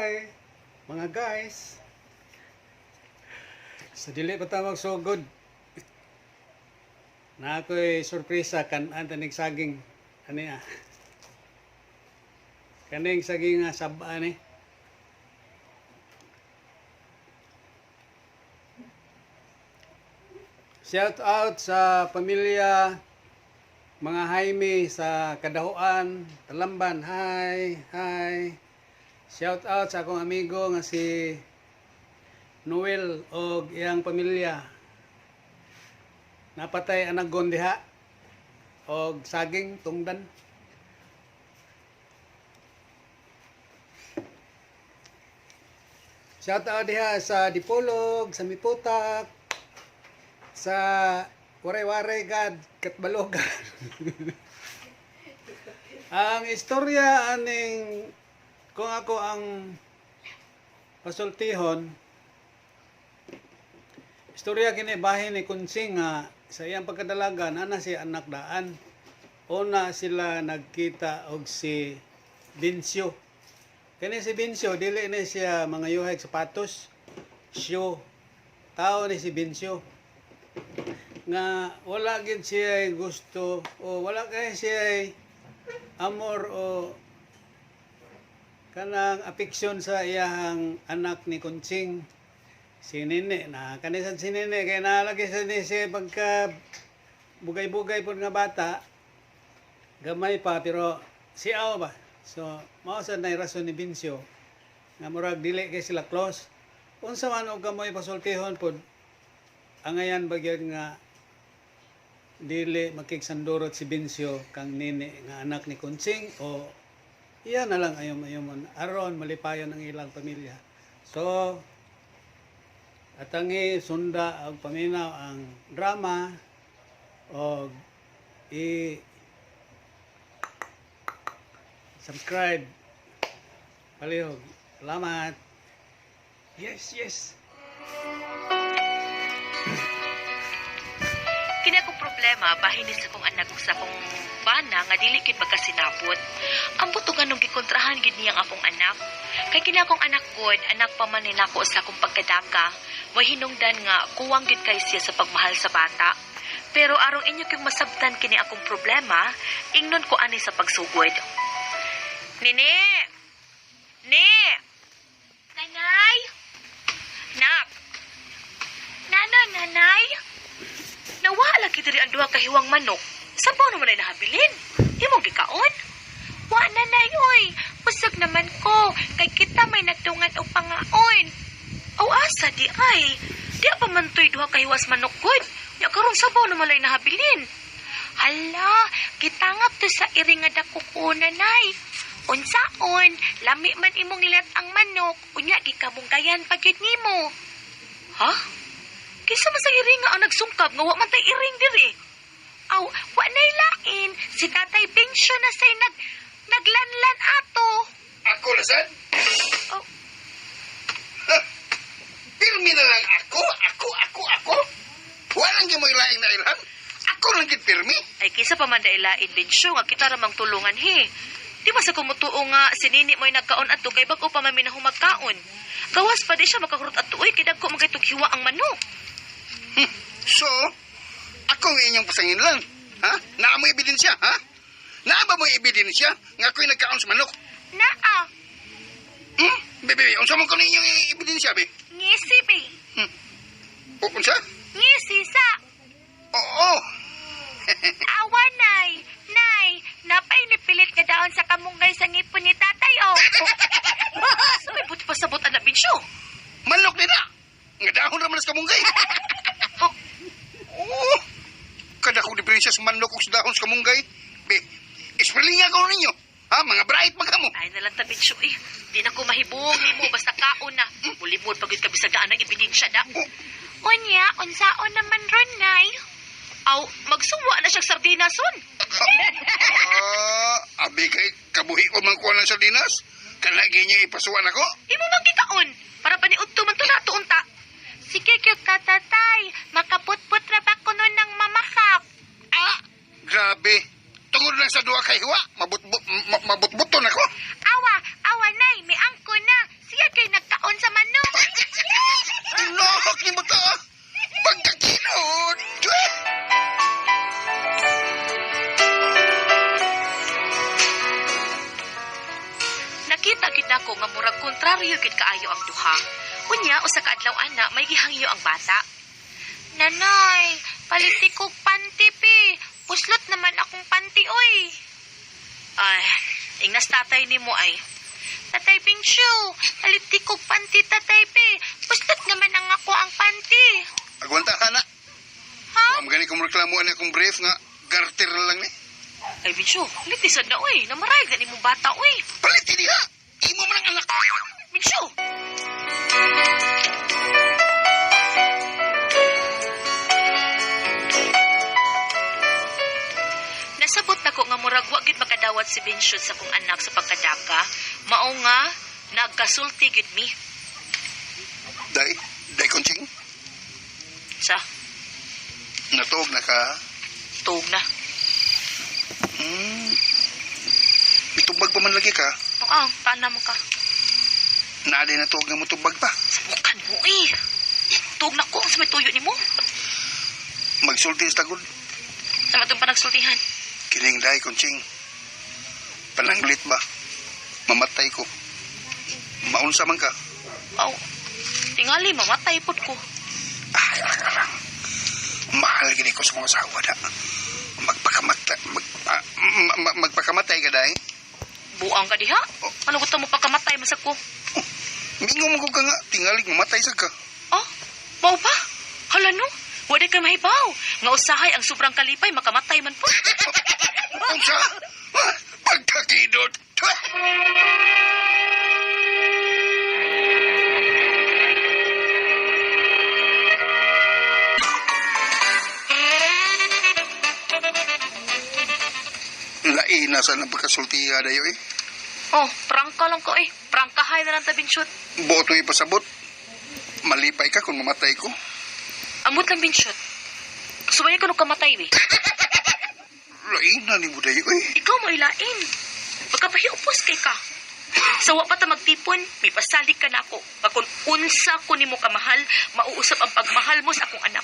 Hi, mga guys. Sa dili pa ta magsugod. Na ako'y sorpresa kan-an tanig saging. Ani ah. Kaning saging nga saba ni. Shout out sa pamilya mga Jaime sa Kadahuan, Talamban. Hi, hi. Shout out sa akong amigo nga si Noel og iyang pamilya. Napatay anagon diha og saging tungdan. Shout out diha sa Dipolog, sa Miputak, sa Waray-Waray God, Katbalogan. Ang istorya aning kung ako ang pasultihon, istorya kini bahin ni Kunsing nga sa iyang pagkadalaga ana si anak daan. Una sila nagkita og si Vincio. Kani si Vincio dili ni siya mga yuhay sapatos. Syo. Tao ni si Vincio nga wala gid siya gusto o wala kay siya amor o kanang apeksyon sa iyahang anak ni Kunching, si Nene. Na kanisan si Nene kay naalagi sa ni siya pagka bugay-bugay pod nga bata, gamay pa pero siaw ba. So mao sad nay rason ni Vincio nga murag dili kay sila close. Unsa man og kamoy pasultihon pod, angayan ba gyud nga dili makigsandurot si Vincio kang Nene nga anak ni Kunching o iya na lang ayom-ayomon aron malipayon ang ilang pamilya. So atangi sunda og paminaw ang drama og i subscribe palihog. Salamat. Yes. Kini akong problema bahin ni sa akong anak ug sa akong bana nga dili gid magkasinabot. Ambot og anong gikontrahan gid niya ang akong anak. Kay kini akong anak gud, anak pa man ni nako sa akong pagkadaka. Way hinungdan nga kuwang gid kay siya sa pagmahal sa bata. Pero arong inyo kyung masabtan kini akong problema, ingnon ko ani sa pagsugod. Nini! Ni! Nanay! Nak! Nano, nanay? Nawala lagi diri ang duha ka hiwang manok. Sabaw naman ay nahabilin. Imong gikaon? Wa nanay oy. Usag naman ko kay kita may natungan og pangaon. Aw asa di ay. Di pa man to'y duha ka hiwas manok gud. Nya karon sabaw naman ay nahabilin. Hala, kitangap to sa iring nga dako ko nanay. Unsaon, lami man imong ilat ang manok, unya gikamunggayan pa gyud nimo. Ha? Kinsa man sa iring nga ang nagsungkab nga wa man tay iring diri? Aw, wa nay lain. Si Tatay Bensyo na say naglanlan ato. Ako lasad? Oh. Ha? Pirmi na lang ako, ako, ako, ako. Walang mo ilaing na ilhan. Ako lang gid pirmi. Ay kinsa pa man dailain Bensyo nga kita ramang tulungan he. Di ba sa kumutuo nga si Nini mo'y nagkaon ato kay bag-o pa man minahumagkaon. Gawas pa di siya makakurot ato oy kay dagko man kay tughiwa ang manok. So, ako ang inyong pasangin lang. Ha? Naa mo ebidensya, ha? Naa ba mo ebidensya nga ako'y nagkaon sa manok? Naa, Hmm? Bebe, unsa man kuno inyong ebidensya, be? ngisi be. O, unsa? Ngisi sa Oo. awa nay. Nay, napay nipilit nga daon sa kamunggay sa ngipon ni tatay oh. Sa may buti pasabot anak Bensyo. Manok nila. Nga dahon ra man sa kamunggay. Oh. Oh. Kada ko diferensya sa manok ug sa dahon sa kamunggay. Be, isperlinga ko ninyo. Ha, mga bright magkamo. Ay na lang ta Bensyo eh. Di na ko mahibong nimo basta kaon na. Mulimod pag ka bisag daan ang ebidensya da. Unya, unsaon naman ron nay? Aw, magsuwa na siyang sardinas son. Ah, abi kay kabuhi ko man kuha ng sardinas. Kanagi niya ipasuan ako. Imo man gikaon para paniudto man to nato unta. Sige gyud ka tatay, makaputput ra ba kuno ng mamakak. Ah, grabe. Tungod lang sa duha kay hiwa, mabutbut mabutbuton ako. Awa, awa nay, may angko na. Siya Nagkatuyo gid kaayo ang duha. Unya usa ka adlaw ana may gihangyo ang bata. Nanay, paliti kog panty pi. Puslot naman akong panty oy. Ay, ingnas tatay nimo ay. Tatay Pinsyo, paliti kog panty tatay pi. Puslot naman ang ako ang panty. Agwanta ka na. Ha? Wa man gani kong reklamo ani akong brief nga garter na lang ni. Ay, Binsyo, litisad na oy. Namarayag na nimo bata oy. Palit diha. Imo man ang anak. Binsyo! Nasabot nako nga murag wa gid makadawat si Binsyo sa akong anak sa pagkadaka. Mao nga nagkasulti gid mi. Day, day konching. Sa Natuog na ka. tuog na. Mitubag pa man lagi ka. Oo, paano mo ka? Naa day natuog nga mutubag pa. Subukan mo eh. Tuog na ko sa may tuyo nimo. Magsulti sa tagod. Sa matong panagsultihan. Kining day konching. Pananglit ba? Mamatay ko. Maunsa man ka. Aw, tingali mamatay pod ko. Ay, arang. Mahal gini ko sa mga asawa na. Magpakamatay, magpakamatay ka day. Buang ka diha. Ano ko mo pagkamatay masag ko? Mingo mo ko ka nga, tingalig mamatay sa ka. Oh, mao ba? Hala no, wala kay mahibaw. Nga usahay ang sobrang kalipay makamatay man po. Unsa? Pagkakidot! Lain na sa nang pagkasultiha dayo eh. Oh, prangka lang ko eh. Prangkahay na lang tabing shoot. Buot mo ipasabot. Malipay ka kung mamatay ko. Amot lang bin shoot. Subay ko nung kamatay eh. Lain na ni mo dayo eh. Ikaw mo ilain. Pagkapahiupos kay ka. Sawa pa ta magtipon, may pasalig ka nako. Pag kung unsa ko nimo kamahal, mauusap ang pagmahal mo sa akong anak.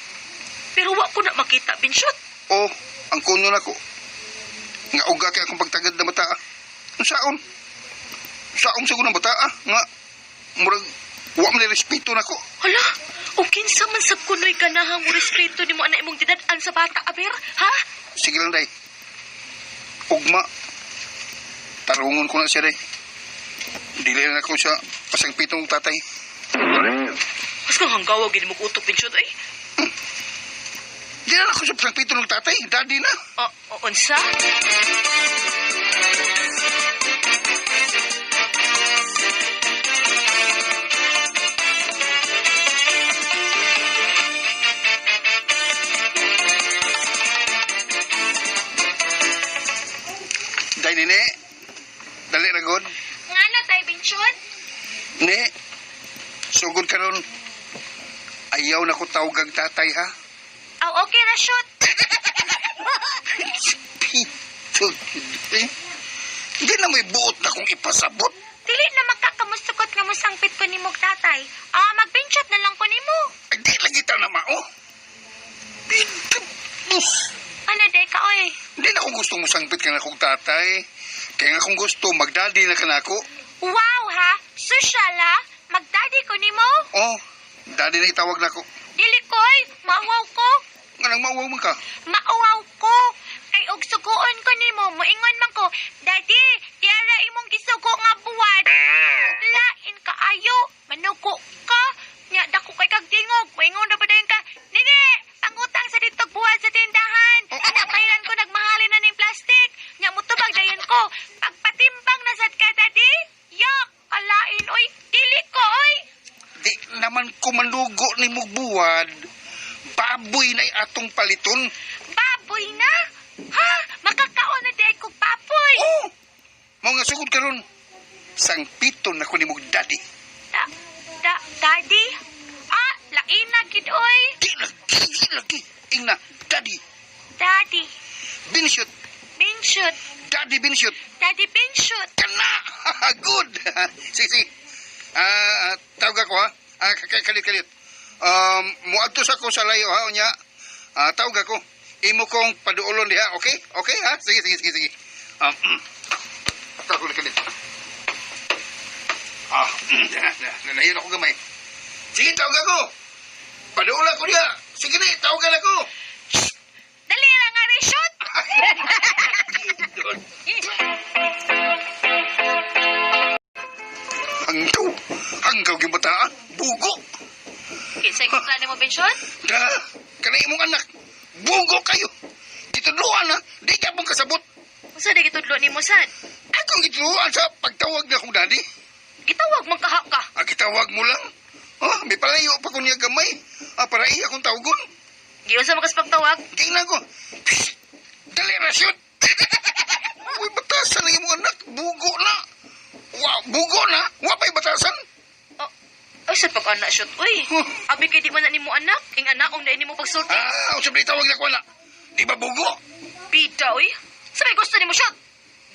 Pero wa ko na makita, Binshot. Oh, ang kuno na ko. Nga uga kay akong pagtagad na bata. Ang saon? Saon sa ng bata ah. Nga, murag, wa man respeto nako. Hala, o kinsa man sa kunoy ganahang mo respeto nimo ana imong didad-an sa bata, aber, ha? Sige lang, day. Ugma. Tarungon ko na siya, day. Dili na ako siya pasangpitong tatay. Mas kang hanggawa gid mo utok Binshot ay. Di na ako siya pasangpitong ng tatay. Daddy na. O, o unsa? Day, nene. Dali na, god. Ngano tay Binshot? Ne. Sugod ka ron. Ayaw na ko tawag ang tatay, ha? Aw, okay ra shoot. Pito, eh. Hindi na may buot na kong ipasabot. Dili na magkakamusukot nga mosangpit ko nimo tatay. Ah, magbinshot na lang ko nimo. Ay, di lagi ta na mao. Pito. Ano day ka oy? Hindi na akong gusto musangpit ka na akong tatay. Kaya nga kung gusto, magdadi na ka na ako. Wow ha, social ha. Magdaddy ko nimo. Oh, daddy na itawag na ako. Dili koy, mauwaw ko. Nga nang mauwaw man ka. Mauwaw ko. Kay og suguon ko nimo, moingon man ko, Daddy, tiara imong gisugo nga buwan. Lain kaayo, manugo ka. Nya dako kay kag tingog, moingon na ba dayon ka? Nini, pangutang sa ditog buwan sa tindahan. Napailan ko nagmahalin na ning plastic. Nya mutubag dayon ko. Pagpatimbang na sad ka, Daddy. Yak, kalain oy, dili ko oy. Di naman kumanugo ni mugbuwad. Baboy na atong paliton. Baboy na? Ha? Makakaon na di ay kog baboy. Oh! Mao nga sugod karon. Sangpiton na ko ni mong daddy. Da, da, daddy? Ah, lain na gid oy. Di lagi, di lagi. Ingna, daddy. Daddy, Binshot. binshot. Daddy binshot. Daddy, binshot. Kana! Good! Sige, sige. Ah, tawag ako ha. Ah, kalit, kalit. Muadto sa ko sa layo ha, unya. Ah, tawag ako. Imo kong paduolon diha, okay? Okay ha? Sige, sige, sige, sige. Tawag ko kalit. Ah, nanayon ako gamay. Sige, tawag ako. Paduula ko niya. Sige ni, tawagan ako. Dali lang nga shoot. Hanggaw. Hanggaw yung bataan. Bugo. Kinsay kontra nimo, Benchot? Da, kanay imong anak. Bugo kayo. Gitudluan ha. Di ka mong kasabot. Unsa di gitudlo nimo sad? Akong gitudluan sa pagtawag na akong daddy. Gitawag man kaha ka. Ah, kitawag mo lang. Ah, may palayo pa ko niya gamay. Ah, para iya akong tawagon. Giunsa man kas pagtawag? Tingnan ko. Dali, rasyon. Uy, batasan ang imong anak. Bugo na. Wa, bugo na. Wa pa'y batasan. Oh, ay sa pag anak shoot uy. Huh. Abi kay di man na nimo anak, ing anaong dai nimo pagsulti. Ah, usap na tawag na ko na. Di ba bugo? Bida uy. Sa may gusto nimo shoot?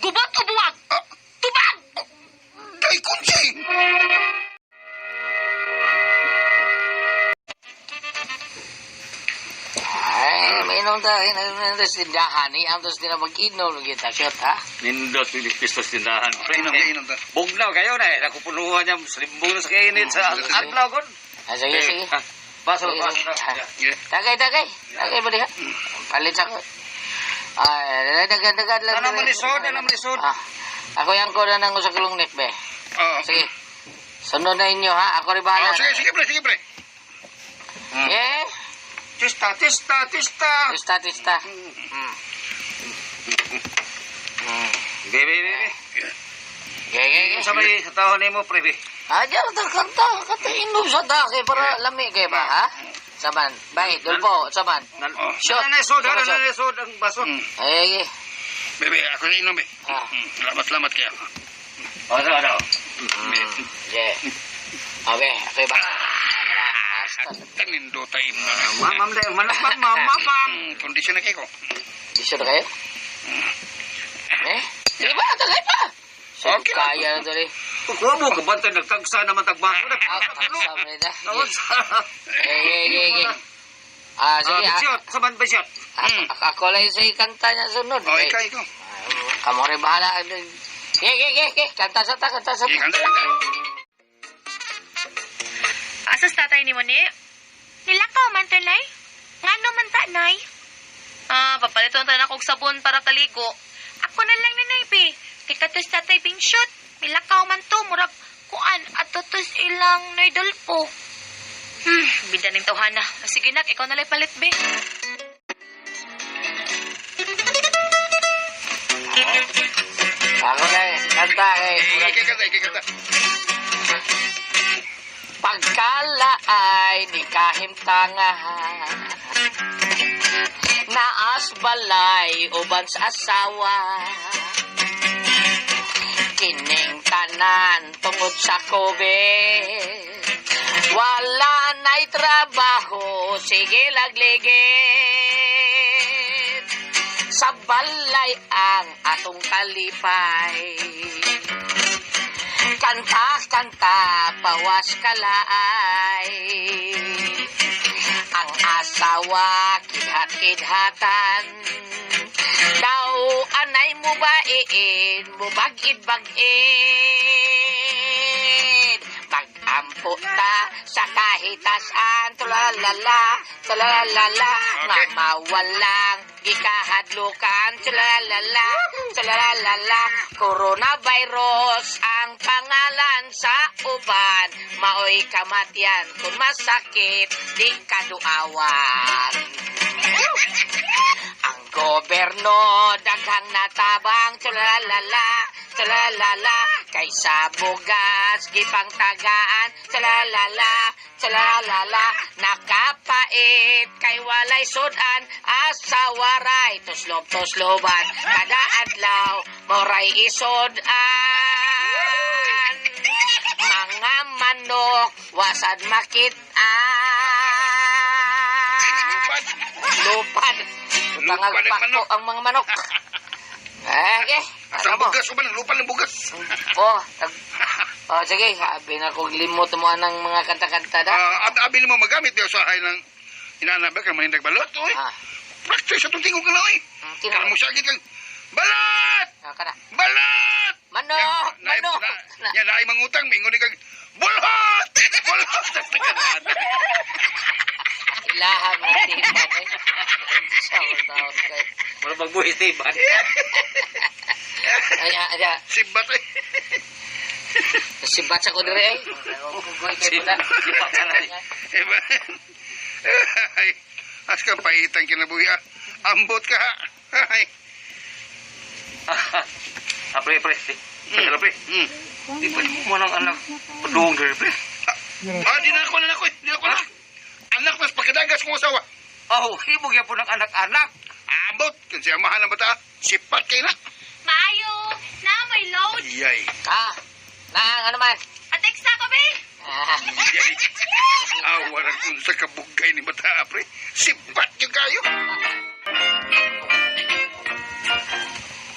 Gubot o buwag? Ah, Tubag! day kunsing. Ay, mainom ta. Inom ta sa tindahan. Iyam tas din na mag-inom. Kita, shot, ha? Nindot pilis-pistos tindahan. Pre, Inom, inom ta. Bugnaw kayo na eh. Nakupunuhan niya. Salimbong na sa kainit sa adlaw kon. Ah, sige, sige. Ah, Baso, Sige, baso. sige. Ah. Yeah. Tagay, tagay. Tagay ba diha? Palit sa ko. Ay, dagan, dagan lang. Ano man lisod, ano man lisod. Ah, ako yang ko na nang usa kilong nek, be. Ah, Sige. Sunod na inyo, ha? Ako rin bahala. ah, sige, sige, pre, sige, pre. Eh, Tista, tista, tista. tista, tista. Be, be, be, be. Ge, ge, ge. Sa may sa tao nimo, pre, be. Ah, diyan, ta, kanta, kanta, inom sa dake para lami kay ba, ha? Saman, bay, dulpo, saman. Oh. Shot. Nanay sod, Shot, shot. nanay sod ang baso. Ay, ge. Bebe, ako na inom eh. Ah. Salamat, salamat kaya. Ano, ano. Ge. Okay, okay ba? Ah, Tanindo tayo mo. Ma'am, ma'am, ma'am, ma'am, ma'am, ma'am. Kondisyon na kayo ko. Gusto na kayo? Eh? Di ba? Tagay pa! So, Okay lang. kaya na tuloy. Kuha mo, kabantay, nagtagsa naman tagbaso. Ah, taksa mo na. Tawag sa... Eh, eh, eh, eh. Ah, sige ah. Shot, sa man ba shot? Ako lang yung sa kanta niya sunod. Oh, Eh, ikaw, ikaw. Kamu rin bahala. Ge, ge, ge, ge. Kanta sa ta, kanta sa Sige, ta. kanta, kanta. Asas tatay nimo ni? Nilakaw man to nay. Ngano man ta nay? Ah, papaliton ta na kog sabon para kaligo. Ako na lang nanay be. Kay katos tatay bing shoot. Milakaw man to murag kuan at tutos ilang noidol po. Bida ning tawhana. Sige nak, ikaw na lang palit be. Ako na eh. Kanta eh. Ikaw, kanta, ikaw, kanta. Pagkala ay di kahimtangahan, naas balay uban sa asawa, kining tanan tungod sa COVID, wala na'y trabaho, sige lagligid sa balay ang atong kalipay. Kanta, kanta, pawas kalaay. Ang asawa, kidhat-kidhatan. Daw, anay mo baiin, mubagid-bagid. Magampo ta sa kahitasan, tulalala, tulalala, Okay. mamawalang gikahadlukan, tulalala, tulalala, coronavirus ang pangalan sa uban, maoy kamatyan kung masakit, di kaduawan. Ang gobyerno daghang natabang, tulalala, tulalala, kaysa bugas gipang tagaan, tulalala, tulalala, nakapait kay walay sudan, asawaray tuslob tusloban kada adlaw moray isudan, mga manok wasad makitaan. Lupad. Lupad. Lupad ang Pangagpako manok. ang mga manok. Eh, okay. Asa Ano ang mo? bugas, uban, ang lupad ng bugas. Oh, oh, sige. Sabi na kong limot mo ng mga kanta-kanta da. Ah, abi mo magamit diyo sa hay ng inaanap ba kang mahindag balot, oy. Ah, Practice sa itong tingog ka na, oy. tinaw. Kaya mo sagit kang, balot! Ah, kana. Balot! Manok, manok. Nya naay mangutang mingon ni kag bulhot. Bulhot. Ilaha mo tiban eh. Sa tao kay. Wala bang buhis tiban. Ay, ay, ay. Sibat eh. Sibat sa ko dire eh. Sibat sa na. Iba. Ay, as ka paitan kinabuhi ah. Ambot ka ha. Ay. Ah, pre, pre. Pre, pre. Di pa mo ng anak. Padung diri, pre. Ah, di na ako na ako eh. Di na ako na. Anak mas pagkadagas kong asawa. Oh, hibog yan po ng anak-anak. Ambot, kung siya amahan ng bata, sipat kayo na. Maayo, na may load. Iyay. Ah, na ano man? Atext na ko, be. Ah, Iyay. Awa na kung sa kabugay ni bata, pre. Sipat yung kayo.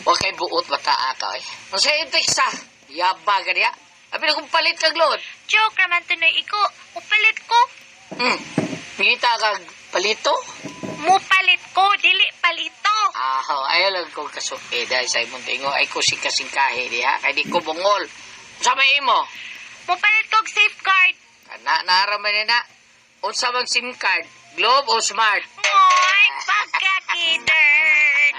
wa kay buot bata ka eh. Ang sa inteksa, yaba ka niya. Abi na kung palit kag load. Joke raman tunoy iko. Mupalit ko. Ngita kag palito? Mupalit ko, dili palito. Ah, ayaw lang kong kasuki dahil sa imong tingo ay ko singka-singkahi diha kay di ko bungol. Unsa may imo? Mupalit ko og safeguard. Kana naara man ni na. Unsa bang SIM card? Globe o Smart? Moy, pagkakitert.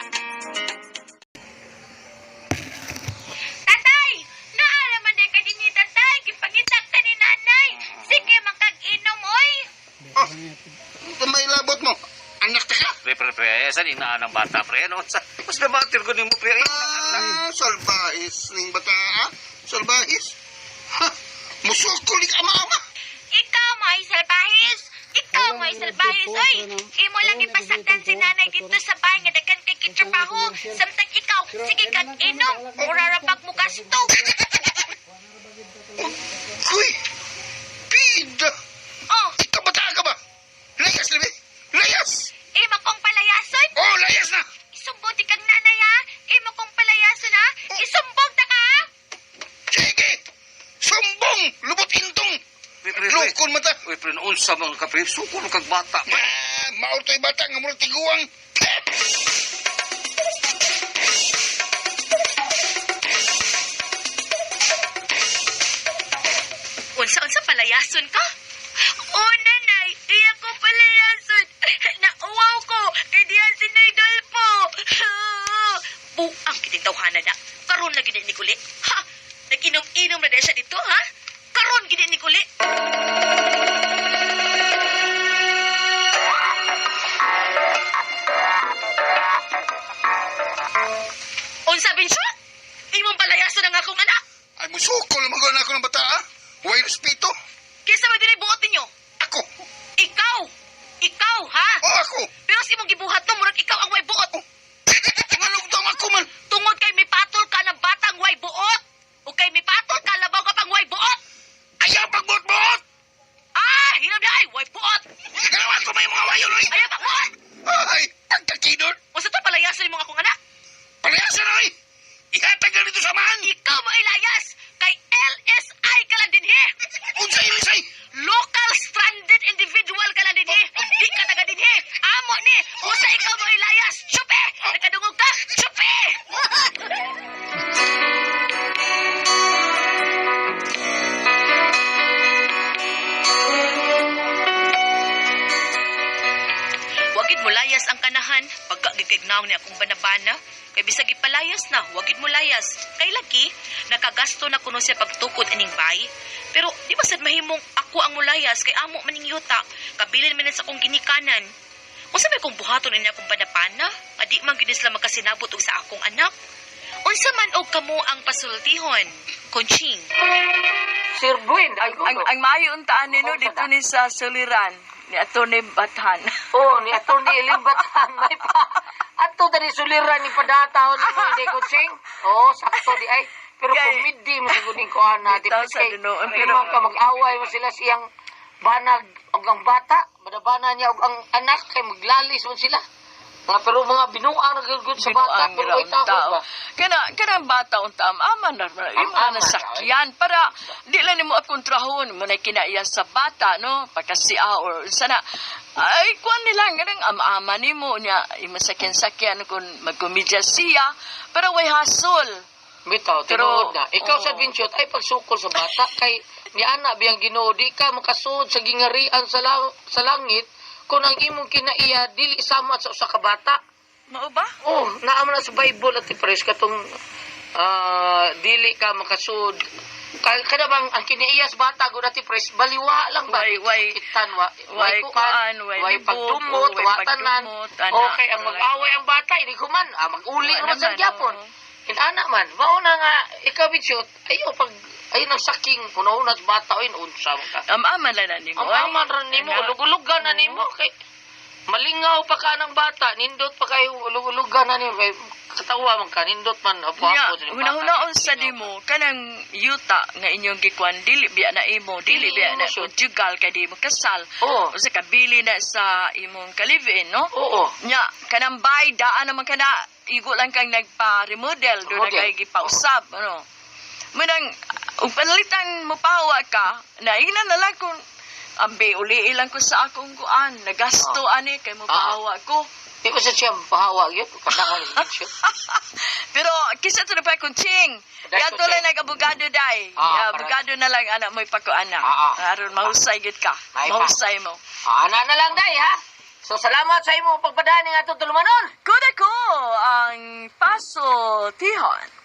Tatay! Naalaman din ka din ni tatay. Gipangitak ka ni nanay. Sige, makag-inom, oy. Oh, may labot mo. Anak ta ka. Pre, pre, pre. Saan inaan ang bata, pre? Ano? Sa, mas nabatir ko nimo, pre. Ay, Ah, salbahis ning bata, ah. Salbahis. Ha, musukol ni ka ama-ama. Ikaw, may salbahis. Ikaw, may salbahis. Oy, imo lang ipasaktan si nanay dito sa bahay nga daghan kay kitrabaho. Samtang ikaw, sige kag inom. Mura ra pag mukasto. Uy, pida. Oh, Ikaw bata ka ba? Layas, libi. Layas. imo kong palayason. Oh, layas na. Isumbong di kang nanay ha. Imo kong palayason ha. Isumbong ta ka ha. Sige. Sumbong. Lubot intong. Pre, pre, pre. Lukon mata. Uy, pre, unsa man ka, pre. Sukol kag bata. Ah, mautoy bata nga murag tiguang. Unsa-unsa palayason ka? O nanay, iya ko palayason. Nauwaw ko kay diyan si Nay Dolpo. Buang kiting tawhana na. Karon na gid ni Kuli. Ha? Nag-inom-inom na dahil siya dito, ha? Karon gid ni Kuli. Unsa binsyo? Imong palayason ang akong anak. Ay, musukol naman ako ng bata, ah. Way respeto. Kisa ba dinay buot ninyo? Ako. Ikaw! Ikaw, ha? Oh, ako. Pero sa imong gibuhat no, murag ikaw ang way buot. Ngalugdong ako man. Tungod kay mipatol ka ng batang way buot. O kay mipatol ka, labaw ka pang way buot. Ayaw pagbuot-buot. Ah, hinam na ay, way buot. Galawan ko may mga wayon, oy. Ayaw pa buot. Ay, pagkakidon. Unsa to palayasan nimo akong anak? Palayasan, oy. Ihatag na dito sa amahan. Ikaw mo ilayas kay LSI ka lang dinhi. Unsa ilisay? Local stranded individual ka lang dinhi. Di ka taga dinhi. Amo ni, usa ikaw mo ilayas. Chupe! Nagkadungog ka. Chupe! Wagid mo layas ang kanahan, pagka gikignaw ni akong banabana. Kay bisag ipalayas na, wagid mo layas. Kay laki, nakagasto na kuno siya pagtukod ining bay. Pero di ba sad mahimong ako ang mulayas kay amo maning yuta, kabilin man sa akong ginikanan. Unsa may kong buhaton ini akong banabana? Nga di man gyud sila magkasinabot og sa akong anak. Unsa man og kamo ang pasultihon? Conching. Sir Buin, ay Ang maayo untaan nino dito ni sa Suliran ni Atty. Bathan. Oh, ni ato ni Elimbatan may pa. Ato dali suliran ni padata ni hindi ko sing. Oh, sakto di ay. Pero Kay- kumidi mo sa guning kuan na Bitaw sa dunoon, pero ka mag-away mo sila siyang banag og ang bata, banabana niya og ang anak kay maglalis man sila. Mga pero mga binuang na gyud sa bata Binuang pero nila ay tao unta. ba. Kana kana ang bata unta aman na imo Am-aman na sakyan para di lang nimo akontrahon mo na kinaiya sa bata no pagkasiya or sana ay kuan nila ganang am-ama nimo nya imo sakyan-sakyan kung magkomedya siya pero way hasol. Bitaw, Pero, tinuod na. Ikaw oo. sa Vincent ay pagsukol sa bata kay ni ana biyang Ginoo di ka makasuod sa gingarian sa langit kung ang imong kinaiya dili sama sa usa ka bata. Mao ba? Oh, naa man na sa Bible at pres katong dili ka makasuod. Kada bang ang kinaiya sa bata gud ati pres baliwa lang ba? Way Kitan wa way kuan, kuan, way way libog, pagdumot, way wa tanan. pagdumot, ana. Okay, ang mag-away ang bata hindi human, mag-uli Wa naman sa naman, gyapon. oo. Inana man, mao na nga ikaw bisyot, ayo pag ayo nang saking puno-una sa bata oy unsa man ka. Am-aman lang na nimo. Ang oy. aman ra nimo, Ana. ulug-ulugan na nimo kay malingaw pa ka ng bata, nindot pa kayo ulug-ulugan na nimo kay katawa man ka, nindot man apo Nya, apo sa bata. hunahuna sa nimo kanang yuta nga inyong gikuan dili biya na imo, dili Dili biya imo na siya. conjugal kay di mo kasal. Oo. Usa ka bili na sa imong ka-live-in, no? Oo. Nya, kanang bay daan naman kana igo lang kang nagpa-remodel do na Remodel. kay gipausab, ano. Munang ug panalitan mo pahawa ka, na ingnan na lang kung ambi uli lang ko sa akong kuan, nagasto ani kay mo pahawa ko. Di ko sa siya pahawa gyud, kanang ni bisyot. Pero kisa to na pa kung ching. Dai, Yato Kunching. lang nag-abogado dai. Abogado na lang anak mo ipakuana. Aron mahusay gid ka. May pa. Mahusay mo. Ana na lang day ha. So salamat sa imong pagpadani nga atong tulumanon. Kuda ko ang Paso Tihon.